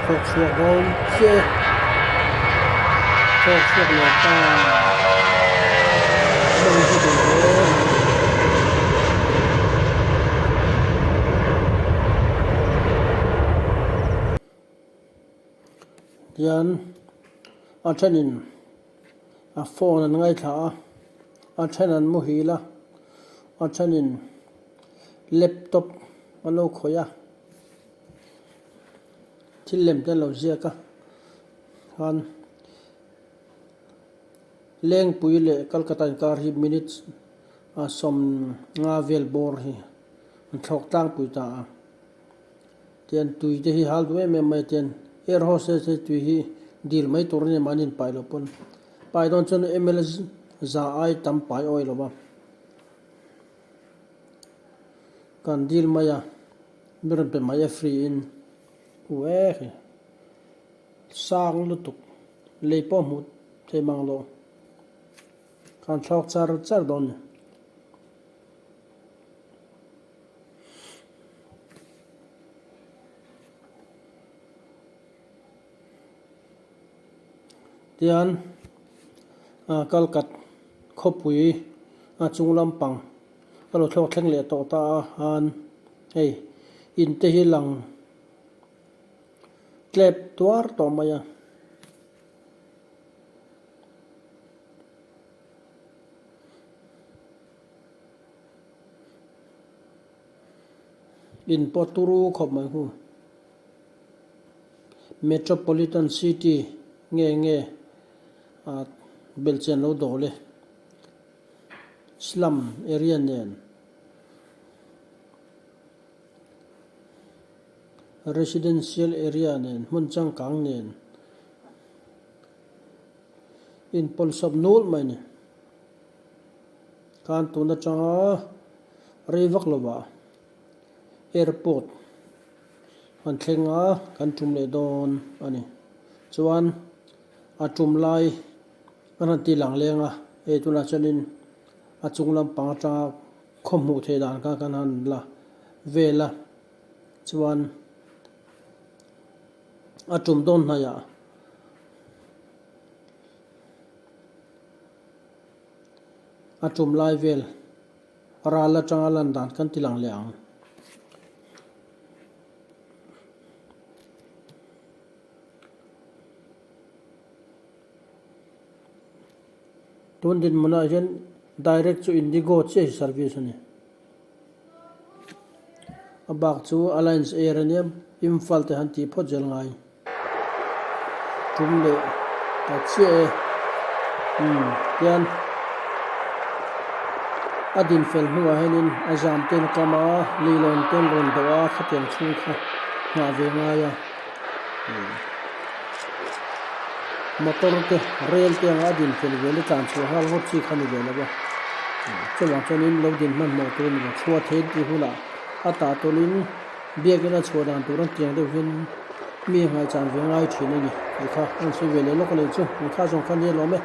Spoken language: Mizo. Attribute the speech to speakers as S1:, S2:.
S1: Thawk chhuak dawn chiah e. Thawk chhuak leh ta. Mawng hi duh hle mai. Tian a thenin a phone an ngaithla a, a then an muhil a, a thenin laptop an lo khawih a, thil lem te an lo ziak a, khan Lengpui leh Calcutta inkar hi minutes 50 vel bawr hi an thlawk tlangpui ta a. Tian tui te hi hal duh em em mai a tian air hostess te tui hi dil mai tur a ni mahni in pai loh pawn pai dawn chuan ml za ai tam pai awi lo va kan dil mai a mi rawn pe mai a free in u e khi sang lutuk lei pawh hmuh thei mang lo kan thlawk char char dawn a ni. Tian kalkat khawpui a chung lampang a lo thlawk thleng leh tawh ta a han hei in te hi lang tlep tuar tawh mai a. In pawh turu khawp mai hu. Metropolitan City nge nge ah belhchian lo dawl e. Slum area nen Residential area nen hmun changkang nen inpawlsawp nul mai a ni. Khan tun atanga rei vak lovah airport kan thleng a, kan tum leh dawn a ni. Chuan a tum lai kan han ti lang leng a, hei tunah chuanin a chung lampang atanga khaw hmuh theih dan kha kan han la vel a, chuan a tum dawn hnaihah. A tum lai vel ral atanga lan dan kan ti lang leh ang. Tun dinhmunah hian direct chu Indigo chiah hi service a ni. A bak chu Alliance Air a nia, Imphal te han tih phawt zel ngai. Tum leh ta chiah e. Umm tian a din fel hnuah hianin a zam ten kam a, leilawn ten rawn dawh a, khatiang chhung kha nghah ve ngai a. Motor te rail te anga a din fel ve le tlan chhuah nghal ngawt chi kha ni ve lo va. Chuvang chuanin lo din hmanhmawh tur a ni lo. Chhuah thei tih hunah a tah tawlhin Biakin a chhuah dan tur an tiang deuh hian mi ngaihchan ve ngai thin a ni tih kha an sawi ve leh lawk a nih chu. Engkha zawng kha nia lawm e.